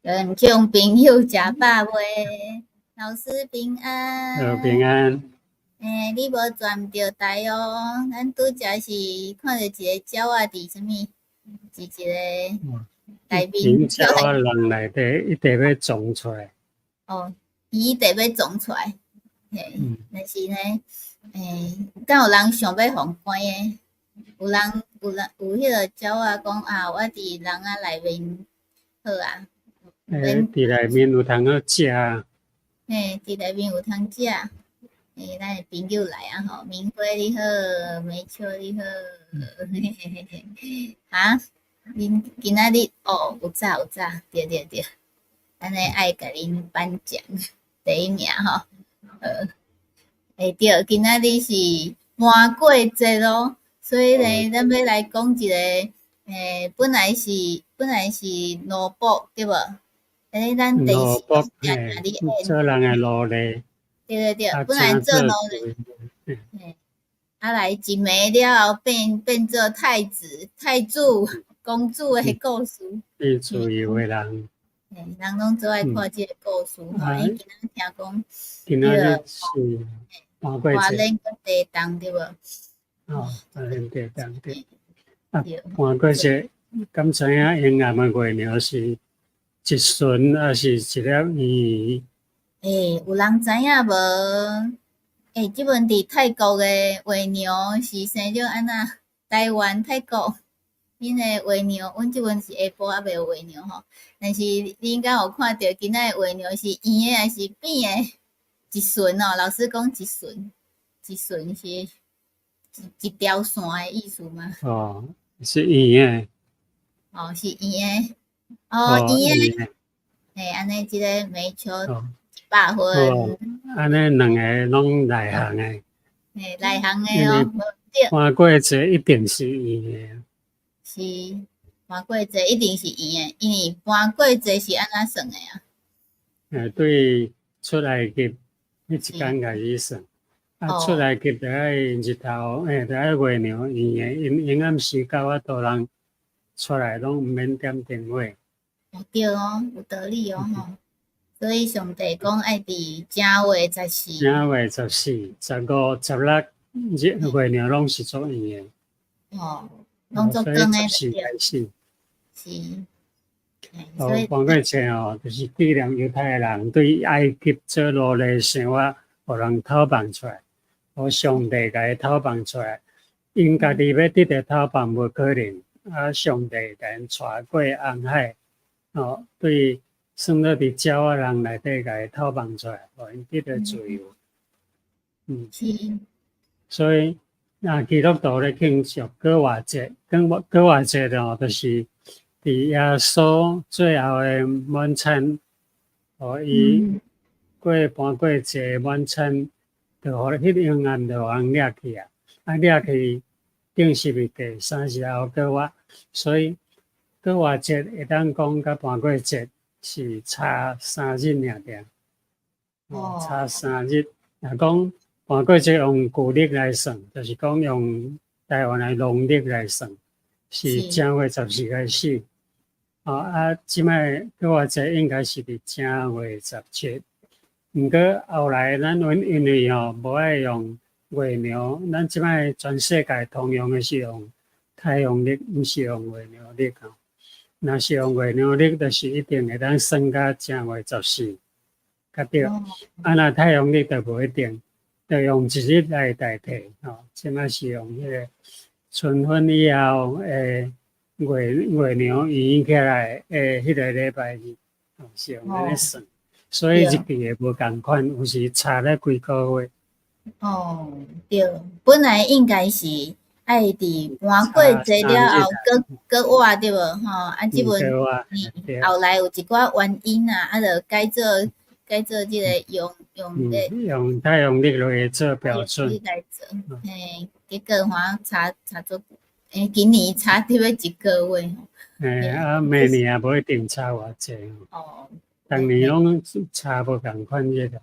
觀眾朋友食飽未？老師平安。平安。欸，你無轉著台哦，咱拄才是看著一个鳥仔佇啥物？佇一个內面鳥仔籠內底一直欲撞出來。哦，伊一直欲撞出來，嘿，但是呢，欸，敢有人想欲予關的？有人有人有彼个鳥仔講啊，我佇籠仔內面好啊。欸，佇內面有通好食。嘿，佇內面有通食。欸，咱的朋友來啊吼，明輝你好，美秋你好，嘿嘿嘿嘿，哈，恁今仔日哦，有早有早，對對對，按呢愛共恁頒獎第一名吼，欸對，今仔日是瞞過節咯，所以呢，咱欲來講一個，欸，本來是奴僕對無？欸，咱第奴僕嘿，做人的奴隸。對對對，本來做奴隸，嘿，啊來一暝了後變做太子、太子、公主的故事。變自由的人。嘿，人攏做愛看這個故事吼，因今仔聽講，今仔日是瞞過節。花蓮佮地動對無？哦，花蓮地動對。啊，瞞過節，敢知影黑暗的月娘是一巡抑是一粒圓？欸，有人知影無？欸，這陣佇泰國的月娘是生做按怎？台灣、泰國，𪜶的月娘，阮這陣是下晡猶未有月娘吼。但是你應該有看著今仔的月娘是圓的抑是扁的？一巡哦，老師講一巡，一巡是一條線的意思嗎？哦，是圓的。哦，是圓的。哦，圓的。嘿，按呢這个煤球100分。按呢兩个攏內行的。嘿，內行的哦。瞞過節一定是圓的。是，瞞過節一定是圓的，因為瞞過節是按怎算的啊？欸，對出埃及彼一工開始算，啊，出埃及著愛日頭，欸，著愛月娘圓的，因黑暗時到啊，多人出來攏毋免點燈火。哦，對哦，有道理哦吼。所以上帝講愛佇正月十四。正月十四、十五、十六日月娘攏是足圓的。哦，攏足光的。十四開始。是。哦，瞞過節哦，就是紀念猶太人對埃及做奴隸生活，予人討放出來，予上帝共伊討放出來，𪜶家己欲得著討放無可能，啊，上帝共𪜶帶過紅海，哦，對，算做佇鳥仔籠內底共伊討放出來，予𪜶得著自由。嗯。所以，若基督徒咧慶祝逾越節，逾越節哦，就是佇耶穌最後的晚餐，予伊過瞞過節晚餐，就予彼黑暗就予人掠去啊！啊，掠去頂十字架30後個月，所以逾越節會當講佮瞞過節是差三日爾爾，哦，差三日。若講瞞過節用舊曆來算，就是講用台灣的農曆來算，是正月十四開始。哦啊，這擺逾越節應該是佇正月十七。毋過後來咱阮因為吼無愛用月娘，咱這擺全世界通用的是用太陽曆，毋是用月娘曆吼。若是用月娘曆，就是一定會當算到正月十四，較對。啊，若太陽曆就無一定，就用一日來代替吼。這擺是用彼个春分以後的月娘圓起來的彼个禮拜日，是用按呢算。所以日期會無仝款，有時差了幾個月。哦，對，本來應該是愛佇瞞過節了後，閣閣活對無吼？啊，這陣後來有一寡原因啊，啊，就改做這个用的用太陽曆來做標準。來做，嘿，結果吼差足，欸，今年差特別一個月。嘿，啊，明年也無一定差偌濟。哦。逐年攏差無仝款日啊。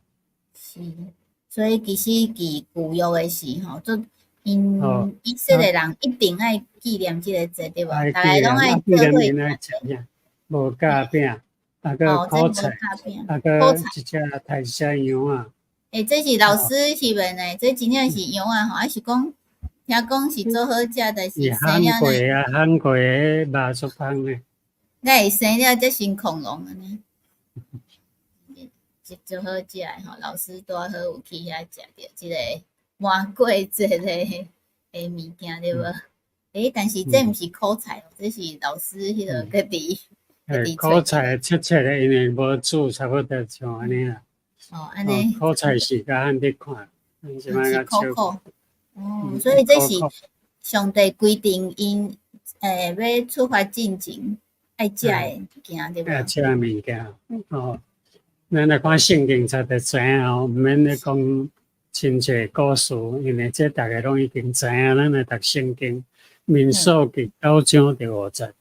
是，所以其實佇舊約的時吼，做𪜶以色列人一定愛紀念這个節對無？逐家攏愛做伙。無夾餅。啊閣苦菜，啊閣一隻刣一隻羊仔。欸，這是老師翕的呢，這真正是羊仔吼，還是講聽講是做好食，但是生了過啊，烘過的肉足香的。哪會生了這成恐龍按呢？是足好食的吼，老師拄好有去遐食著這個盤過節的物件對無？欸，但是這毋是苦菜，這是老師彼個家己。欸，苦菜切切的，因為無煮，差不多像按呢啦。哦，按呢。苦菜是較罕得看，是苦苦。哦，所以這是上帝規定𪜶欲出發進前愛食的物件，對無？愛食的物件，哦。咱來看聖經才就知影哦，毋免咧講真濟故事，因為這逐家攏已經知影。咱來讀聖經，民數記九章第五節，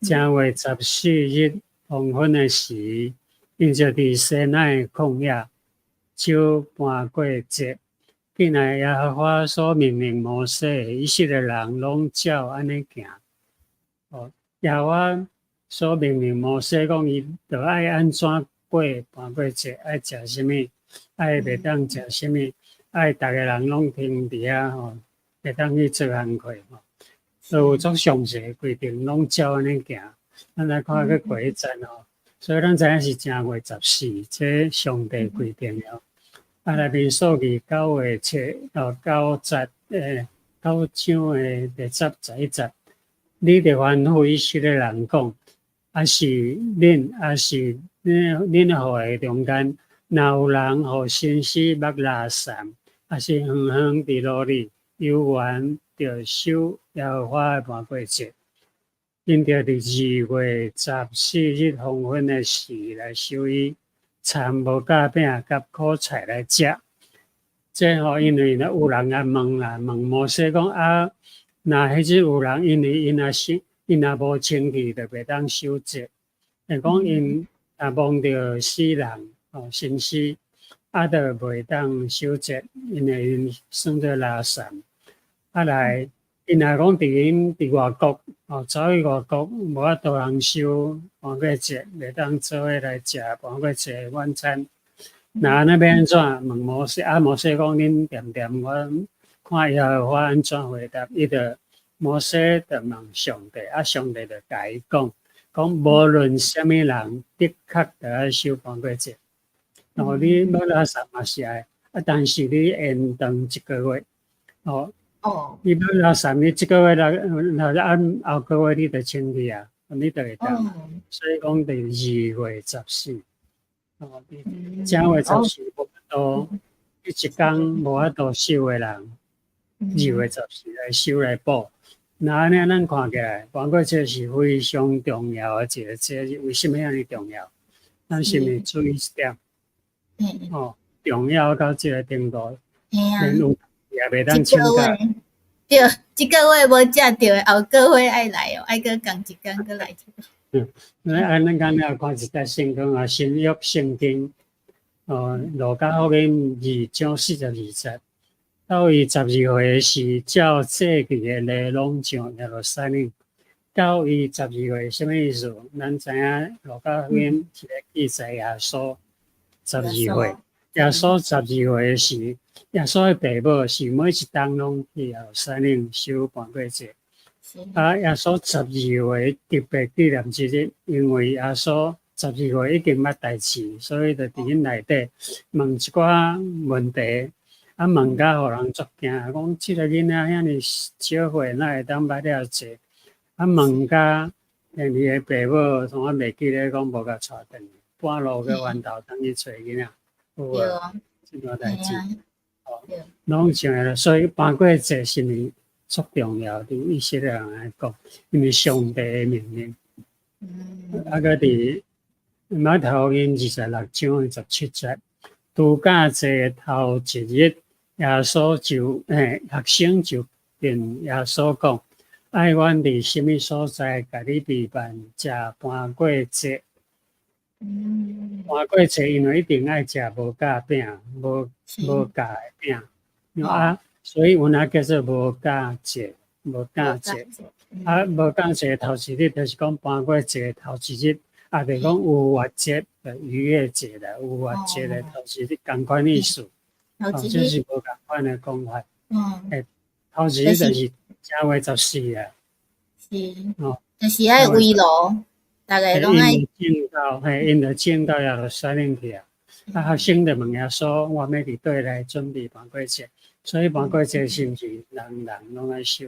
正月十四日黃昏的時，𪜶就佇西奈曠野守盤過節。既然耶和華所命令摩西，以色列人攏照按呢行。哦，耶和華所命令摩西講，伊著愛按怎過盤過節，愛食啥物，愛袂當食啥物，愛逐个人攏停佇遐吼，袂當去做工課吼，都有足詳細的規定，攏照按呢行。咱來看閣過一節吼，所以咱知影是正月十四，這上帝規定的。啊，內面數字九月七哦九節九章的第十十一節，你著吩咐以色列人講，抑是恁，抑是恁後裔中間，若有人予先死目垃圾，抑是遠遠佇路裡有緣著守耶和華的盤過節，𪜶著佇二月十四日黃昏的時來守伊，摻無酵餅佮苦菜來食。這吼，因為呢有人來問啦，問摩西講啊，若彼日有人因為𪜶若是𪜶若無清氣，就袂當守節。會講𪜶若摸著死人哦，身屍，啊，就袂當守節，因為𪜶算做垃圾。啊來，𪜶若講佇𪜶佇外國哦，走去外國無法度通守盤過節，袂當做伙來食盤過節晚餐。那按呢欲按怎？問摩西，啊，摩西講恁恬恬，我看耶和華按怎回答，伊就摩西就問上帝，啊，上帝就共伊講，講無論啥物人，的確著愛守盤過節。哦，你欲垃圾嘛是愛，啊，但是你延長一個月，哦，哦，你欲垃圾，你這個月來，來按後個月你就清氣啊，你就會當。所以講佇二月十四，哦，正月十四無法度，彼一工無法度守的人，二月十四來守來補。那按呢，咱看起來，盤過節是非常重要的一個節日。為啥物遐爾重要？咱是毋是注意一點？哦，重要到這個程度，連有也袂當請假。對，這個月無食著的，後個月愛來哦，愛閣仝一工閣來一個。嗯，咱按咱剛才看一節聖經啊，新約聖經，哦，路加福音二章四十二節，到伊十二歲時，照節期的禮攏上耶路撒冷。到伊十二歲，啥物意思？咱知影路加福音是咧記載耶穌十二歲，耶穌十二歲時，耶穌的爸母是每一冬攏去耶路撒冷守盤過節。啊，耶穌十二歲特別紀念這日，因為耶穌十二歲已經捌代誌，所以就佇𪜶內底問一寡問題，啊問甲予人足驚，講這個囡仔遐爾少歲，哪會當捌遐濟？啊問甲連伊的爸母，從我袂記咧講無共帶轉去，半路閣彎頭轉去揣囡仔，有無？這段代誌，哦，攏像個，所以盤過節是毋是足重要？對以色列人來講，因為上帝的命令。啊，閣佇馬太福音二十六章十七節，度假節頭一日，耶穌就學生就跟耶穌講：愛阮佇啥物所在，共你備辦食盤過節？盤過節因為一定愛食無酵餅，無酵的餅，啊，所以阮也叫做無酵節，無酵節。啊，無酵節頭一日就是講盤過節頭一日，啊，就講逾越節，逾越節啦，逾越節的頭一日仝款意思，哦，這是無仝款的講法。欸，頭一日就是正月14啊。是。哦，就是愛圍爐，逐家攏愛。𪜶進到，嘿，𪜶就進到耶路撒冷去啊。啊，學生就問耶穌：我欲佇佗來準備梵歌節？所以梵歌節是毋是人人攏愛守？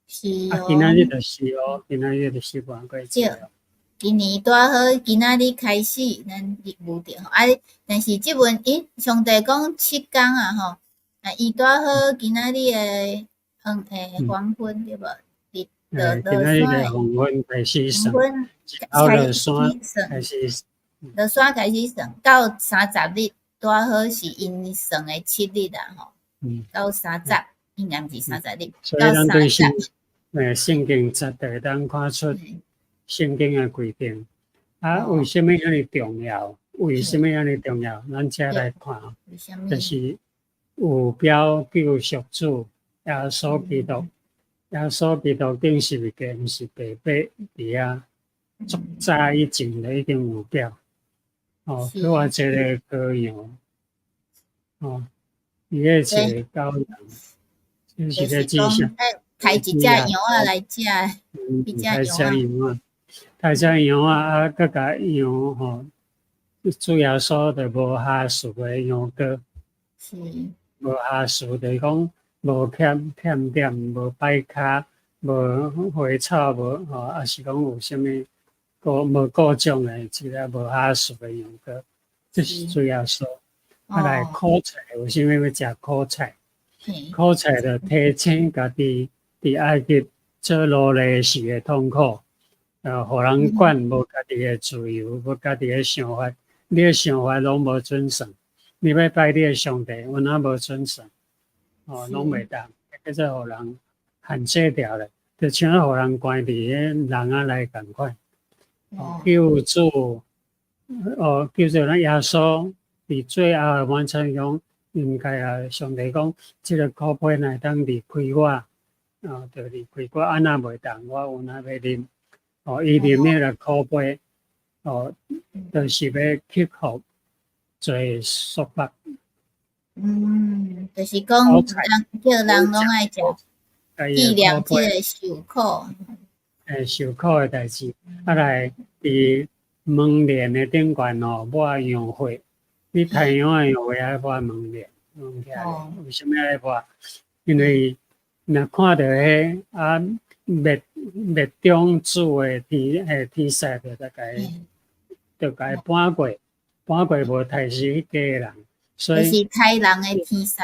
是。啊，今仔日就是哦，今仔日就是梵歌節。今年拄好今仔日開始，咱日無著吼。啊，但是這份咦，上帝講7工啊吼，啊，伊拄好今仔日的黃昏對無？日落今仔日的黃昏開始算，黃昏落山開始，落山開始算，到30日拄好是𪜶算的7日啊吼。到三十，應該毋是三十日，所以咱對聖經絕對會當看出聖經的規定。啊，為啥物遐爾重要？為啥物遐爾重要？咱這來看，就是有表救贖主耶穌基督，耶穌基督釘十字架，毋是白白佇遐，足早以前就已經有表。哦，閣活一个羔羊，哦，伊彼一个羔羊，就是咧指向。刣一隻羊仔來食，一隻羊仔，刣隻羊仔啊，閣共羊吼，主耶穌就無瑕疵的羊羔，無瑕疵就是講無欠點，無擺跤，無花草，無吼，抑是講有啥物無故障的一个無瑕疵的羊羔，這是主耶穌。啊，來苦菜，為啥物欲食苦菜？苦菜就提醒家己佇埃及做奴隸時的痛苦，予人管，無家己的自由，無家己的想法，你的想法攏無準算。你欲拜你的上帝，有哪無準算？哦，攏袂當，叫做予人限制牢咧，就像予人關佇彼籠仔內仝款。哦，救主，哦，叫做咱耶穌佇最後的晚餐中，應該啊，上帝講，這个苦杯若會當離開我，哦，就離開我，啊若袂當，我有哪欲啉？哦，伊啉彼个苦杯，哦，就是欲克服罪束縛。嗯，就是講人叫人攏愛食，紀念這个受苦。欸，受苦的代誌，啊來佇門簾的頂懸哦，抹羊血。你刣羊的羊血愛抹門簾，弄起來。為啥物愛抹？因為若看著彼啊滅中主的天使，就共伊搬過，搬過無刣死彼家人，所以就是刣人的天使。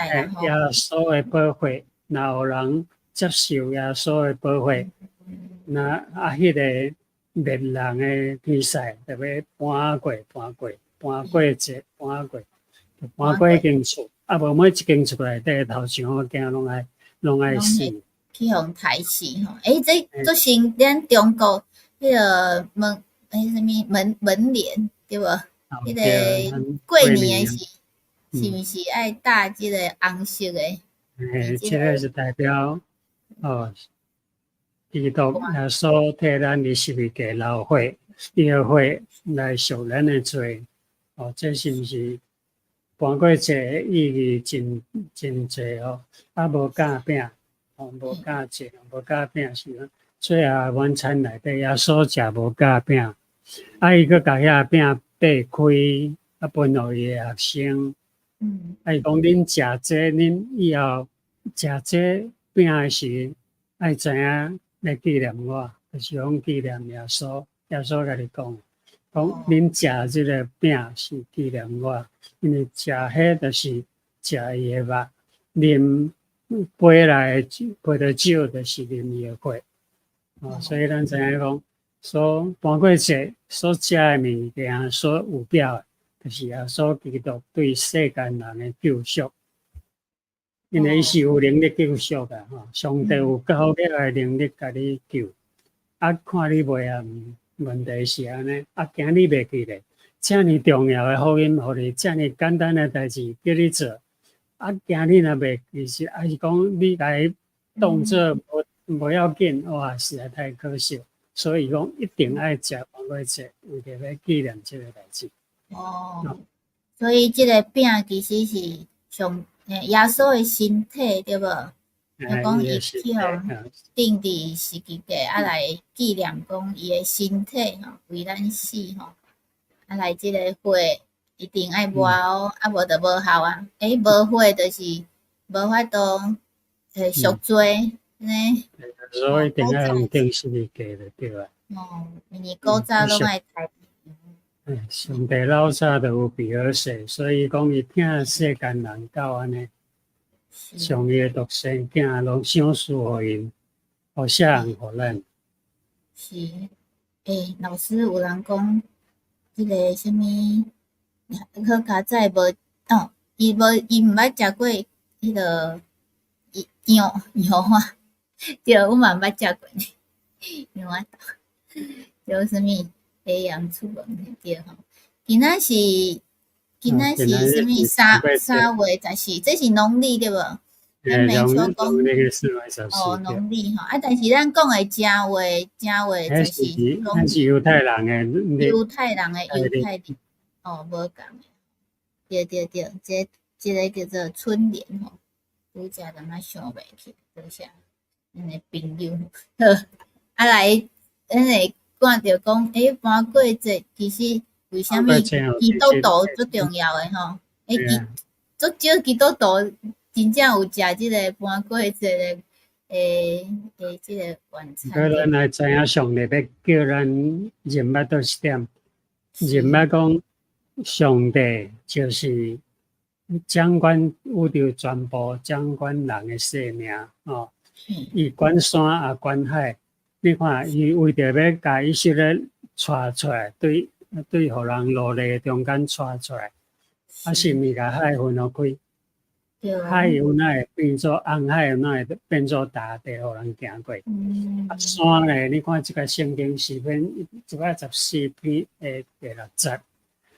耶穌的寶血，若有人接受耶穌的寶血，那啊，彼个滅人的天使就欲搬過，搬過，搬過節，搬過，搬過彼間厝，啊無每一間厝內底頭上个囝攏愛死，去予刣死吼。欸，這做成咱中國彼个門，欸，啥物門簾對無？彼个過年的時，是毋是愛搭這個紅色的？欸，這个是代表哦，基督耶穌替咱佇十字架流血，伊的血來贖咱的罪。哦，這是毋是梵歌節的意義真真濟哦？啊，無酵餅，哦，無酵節，無酵餅是最後晚餐內底，耶穌食無酵餅，啊，伊閣共遐餅擘開，啊，分予伊的學生。啊，伊講恁食這，恁以後食這餅的時，愛知影來紀念我，就是講紀念耶穌。耶穌家己講，講恁食這个餅是紀念我，因為食彼就是食伊的肉，啉杯內杯的酒就是啉伊的血。哦，所以咱知影講，所梵歌節所食的物件，所有表的，就是耶穌基督對世間人的救贖。因為伊是有能力救贖的吼，上帝有夠力的能力共你救，啊，看你袂啊？問題是按呢，啊，驚你袂記得，遮爾重要的福音，予你遮爾簡單的代誌叫你做，啊，驚你若袂記實，抑是講你共伊當做無要緊，哇，實在太可惜。所以講一定愛食逾越節，為著欲紀念這个代誌。哦，所以這个餅其實是上耶穌的身體對無？就講伊去予釘佇十字架，啊來紀念講伊的身體吼，為咱死吼，啊來這个血一定愛抹哦，啊無就無效啊。欸，無血就是無法度贖罪呢。所以一定愛用釘十字架就對啊。哦，因為古早攏愛刣。上帝老早就有備好勢，所以講伊疼世間人到按呢，將伊的獨生囝攏賞賜予𪜶，予啥人予咱。是，欸，老師有人講，這个啥物，好佳哉無哦，伊無伊毋捌食過彼个羊羊仔，對，阮嘛毋捌食過呢，羊仔肚，叫啥物？黑洋出門對吼。今仔是啥物？3月14，這是農曆對無？咱沒錯講哦，農曆吼，啊，但是咱講的正月，正月就是講是猶太人的，猶太人的猶太曆，哦，無仝的，對對對，這个叫做春聯吼，拄才淡仔想袂起，多謝咱的朋友。好，啊來，咱會看著講，欸，盤過節其實為啥物基督徒足重要的吼？欸，足少基督徒真正有食這个盤過節的欸這个晚餐。所以咱來知影上帝欲叫咱認捌佗一點，認捌講上帝就是掌管宇宙全部，掌管人的生命哦。伊管山也管海，你看伊為著欲共以色列帶出來，對對，予人奴隸中間帶出來，啊，是毋是共海分予開？海有哪會變做紅海，有哪會變做大地，予人行過？啊，山咧，你看這个聖經詩篇114篇的第六節，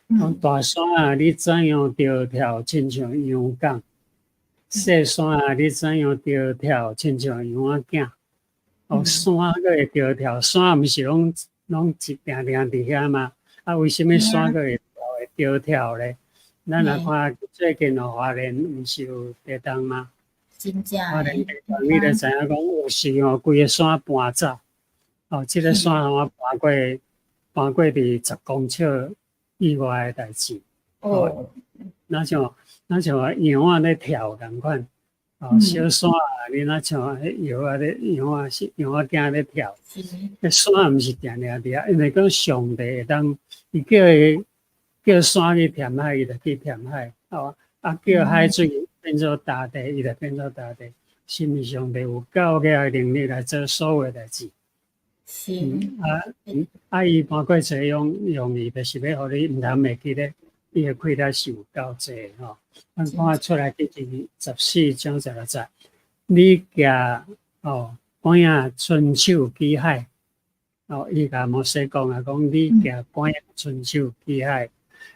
講大山啊，你怎樣搖跳，親像羊犅；細山啊，你怎樣搖跳，親像羊仔囝。哦，山閣會搖跳，山毋是攏一定定佇遐嗎？啊，為啥物山閣會搖跳咧？咱若看最近哦，花蓮毋是有地動嗎？真正。花蓮地動，你就知影講有時吼，規个山搬走，哦，這个山吼搬過佇10公尺以外的代誌。哦。若像羊仔咧跳仝款，哦，小山啊，你若像彼羊仔咧，羊仔是羊仔囝咧跳。彼山毋是定定佇遐，因為講上帝會當，伊叫伊叫山去填海，伊就去填海，哦，啊叫海水變做大地，伊就變做大地。是毋是上帝有夠額的能力來做所有代誌？是。啊，伊盤過節用意，就是欲予你毋通袂記咧，伊的氣力是有夠濟吼。咱看出來記14章16節，你舉哦，竿仔伸手舉海，哦，伊共摩西講啊，講你舉竿仔伸手舉海，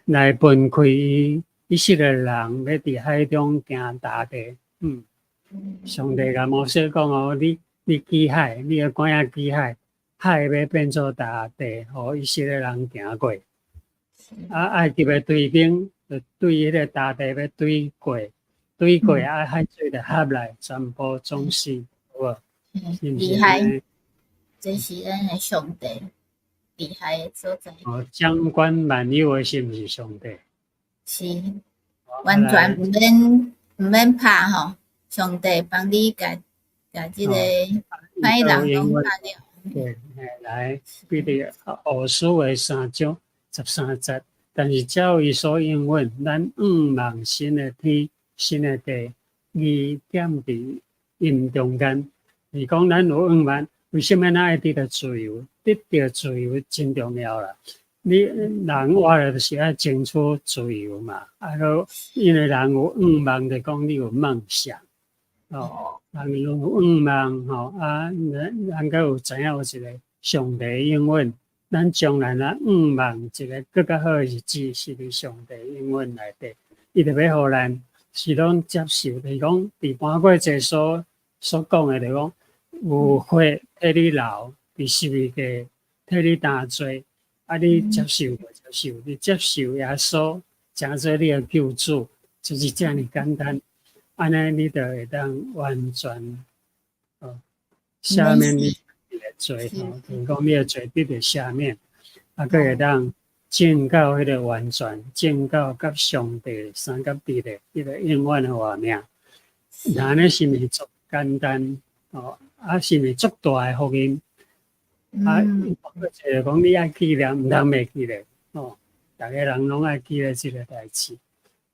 來分開伊以色列人欲佇海中行乾地。上帝共摩西講哦，你舉海，你的竿仔舉海，海欲變做乾地，予以色列人行過。啊，埃及的隊兵就對彼个乾地欲對過，對過啊，海水就合來，全部總死，有無？厲害，這是咱的上帝厲害的所在。哦，掌管萬有的是毋是上帝？是，完全毋免怕吼，上帝幫你共共這个歹人攏拍了。對，來，彼得後書的3章13節，但是照伊所應允，咱向望新的天、新的地，義踮佇𪜶中間。是講咱有向望，為啥物咱愛得著自由？得著自由真重要啦。你人活咧就是愛爭取自由嘛。啊，閣因為人有向望，就講你有夢想。哦，人有向望吼，啊，咱閣有知影有一個上帝應允，咱將來若向望一个閣較好的日子，是佇上帝應允內底，伊就欲予咱是攏接受，就是講佇盤過節所講的，就講有血替你流佇十字架。替你擔罪，啊，你接受無接受？你接受耶穌，成做你的救主，就是遮爾簡單。按呢，你就會當完全哦，赦免你的罪吼，就是講你的罪得著赦免，啊，閣會當進到彼个完全，進到佮上帝相佮佇咧彼个永遠的活命。按呢是毋是足簡單？哦，啊，是毋是足大的福音？啊，就是講你愛記得，毋通袂記得哦。逐个人攏愛記得這个代誌。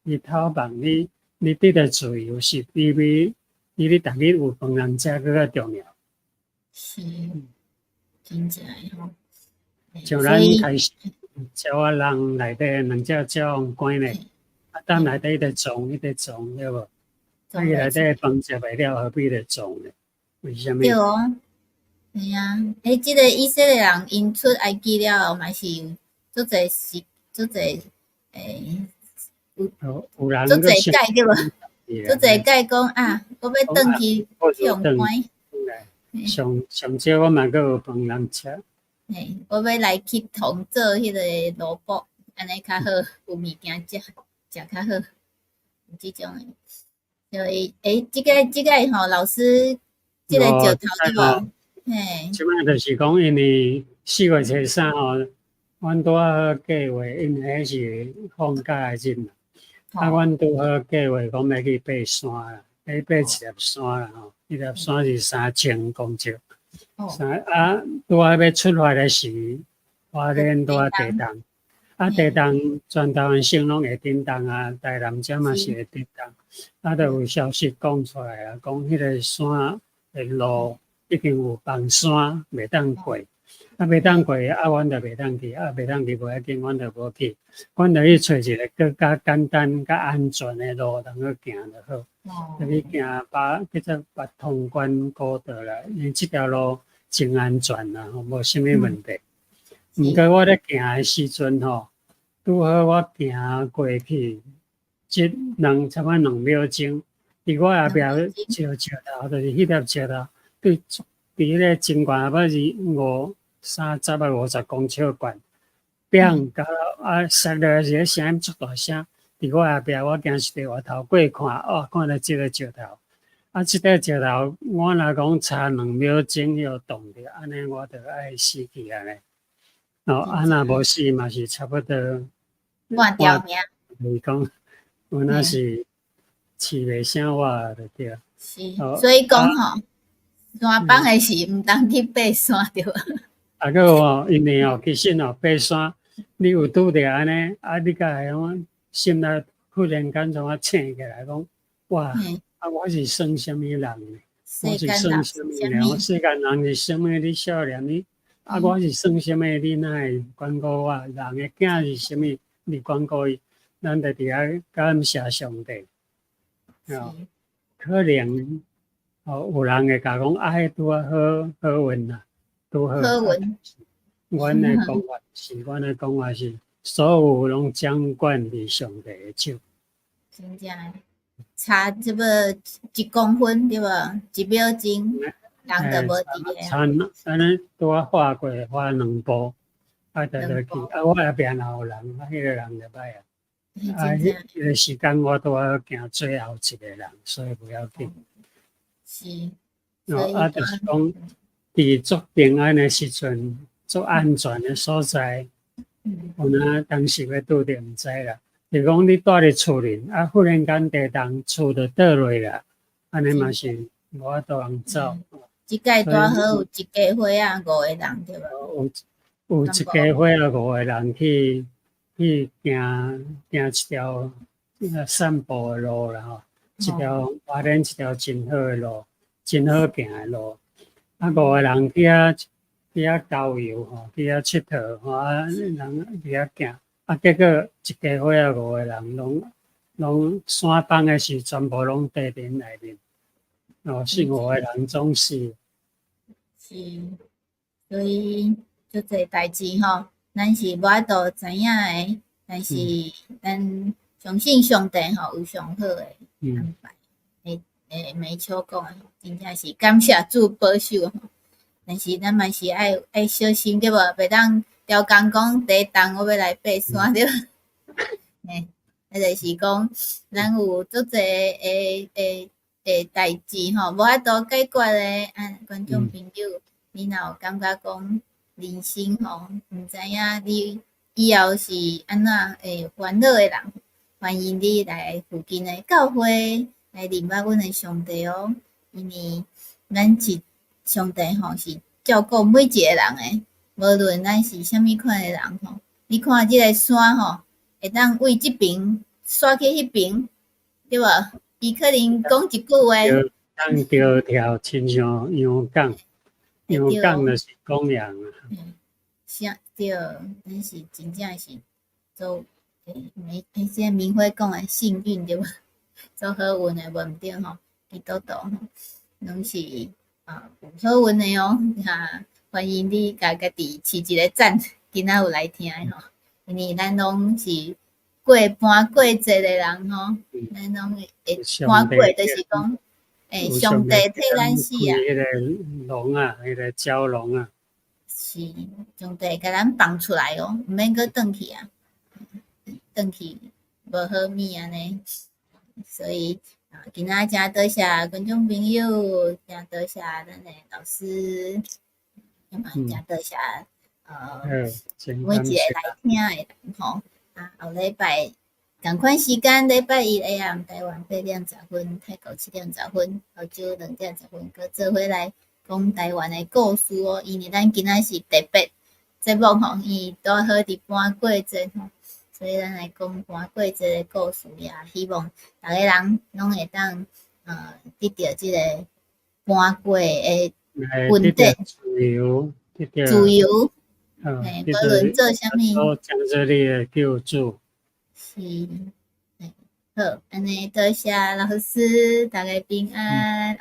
你透望你，你得著自由是比你逐日有飯通食閣較重要。是，真正的吼。像咱開始鳥仔籠內底兩隻鳥予關咧，啊，膽內底一直撞，一直撞，對無？啊，伊內底飯食袂了，何必咧撞咧？為啥物？對哦，嘿啊，欸，這个以色列人𪜶出埃及了後，嘛是有足濟是足濟欸，有人足濟屆對無？足濟屆講啊，我欲轉去去予關。上上少我嘛閣有飯通食。嘿，我欲來去銅做彼個蘿蔔，按呢較好，有物件食，食較好，有這種的。所以，欸，這個吼，老師，這個石頭對無？嘿。這擺就是講，因為4月初3吼，阮拄好計劃，因為彼是放假的日嘛，啊，阮拄好計劃講欲去爬山啦，欲爬一粒山啦吼，彼粒山是3000公尺。三啊，拄仔欲出發的時，花蓮拄仔地動，啊，地動全台灣省攏會震動啊，台南遮嘛是會震動，啊，就有消息講出來啊，講彼个山的路已經有崩山，袂當過，啊，袂當過，啊，阮就袂當去，啊，袂當去無要緊，阮就無去，阮就去揣一个閣較簡單、較安全的路通去行就好。就去行八叫做八通關古道啦，因為這條路真安全啦，無啥物問題。毋過我咧行的時陣吼，拄好我行過去，這兩差不多2秒鐘，佇我後壁石石頭，就是彼粒石頭，對，佇彼个真懸，抑是五三十啊50公尺懸，砰！甲啊，摔落來一个聲音足大聲，佇我後壁，我驚是佇回頭過看，哦，看著這个石頭，啊，這塊石頭，我若講差2秒鐘予動著，按呢我就愛死去按呢。哦，啊，若無死嘛是差不多。半條命。就是講，有那是飼袂醒我就對。是，所以講吼，山崩的時毋通去爬山對無？啊，閣有哦，因為哦，其實哦，爬山，你有拄著按呢，啊，你才會講心內忽然間創啊醒起來，講哇，啊，我是算啥物人呢？我是算啥物人？我世間人是啥物？你少年你，啊，我是算啥物？你哪會關顧我？人的囝是啥物？你關顧伊？咱就佇遐感謝上帝。哦，可能哦，有人會共講啊，彼拄仔好好運啦，拄好。好運。阮的講法是，所有攏掌管佇上帝的手。真正差這個1公分對無？1秒鐘，人就無佇咧。差按呢拄仔跨過，跨兩步，啊，就落去。啊，我後壁若有人，啊，彼個人就歹啊。啊，彼個時間我拄仔行最後一個人，所以無要緊。是。哦，啊，就是講，佇足平安的時陣，足安全的所在，有哪當時欲拄著毋知啦。就講你蹛佇厝裡，啊，忽然間地動，厝就倒落啦，按呢嘛是無法度通走。這擺拄好有一家伙仔五個人對無？有一家伙仔五個人去行行一條散步的路啦吼，一條花蓮一條真好的路，真好行的路。啊，五個人去遐郊遊吼，去遐𨑨迌吼，啊，人去遐行，啊，結果一家伙仔五個人攏山崩的時，全部攏地震內面，哦，是五個人總死。是，所以足濟代誌吼，咱是無法度知影的，但是咱相信上帝吼有上好的安排。欸欸，美秋講的，真正是感謝主保守吼。但是咱嘛是愛小心對無？袂當刁工講第一冬我欲來爬山對無？嘿，彼就是講咱有足濟的的的代誌吼，無法度解決的啊，觀眾朋友，你若有感覺講人生吼，毋知影你以後是按怎會煩惱的人，歡迎你來附近的教會來認捌阮的上帝哦，因為咱是上帝吼，是照顧每一個人的，無論咱是啥物款的人吼。你看這个山吼，會當對這爿徙去彼爿，對無？伊可能講一句話，當著跳親像羊犅，羊犅就是講羊啊。是對，咱是真正是做沒，這個明輝講的幸運對無？做好運的無毋對吼，基督徒吼，攏是啊有好運的哦。哈，歡迎你共家己飼一个讚，今仔有來聽的吼，因為咱攏是過盤過節的人吼，咱攏會盤過，就是講，欸，上帝替咱死啊。彼个籠啊，彼个蛟龍啊。是，上帝共咱放出來哦，毋免閣轉去啊，轉去無好物按呢。所以啊，今仔誠多謝觀眾朋友，誠多謝咱的老師，嘛誠多謝每一个來聽的人吼。啊，後禮拜仝款時間，禮拜一下暗台灣8點10分，泰國7點10分，澳洲2點10分，閣做伙來講台灣的故事哦。因為咱今仔是特別節目吼，伊拄好佇盤過節吼，所以咱來講盤過節的故事，也希望逐个人攏會當得著這个盤過的恩典，自由，自由，嘿，無論做啥物，當做你的救主。是，好，按呢多謝老師，大家平安。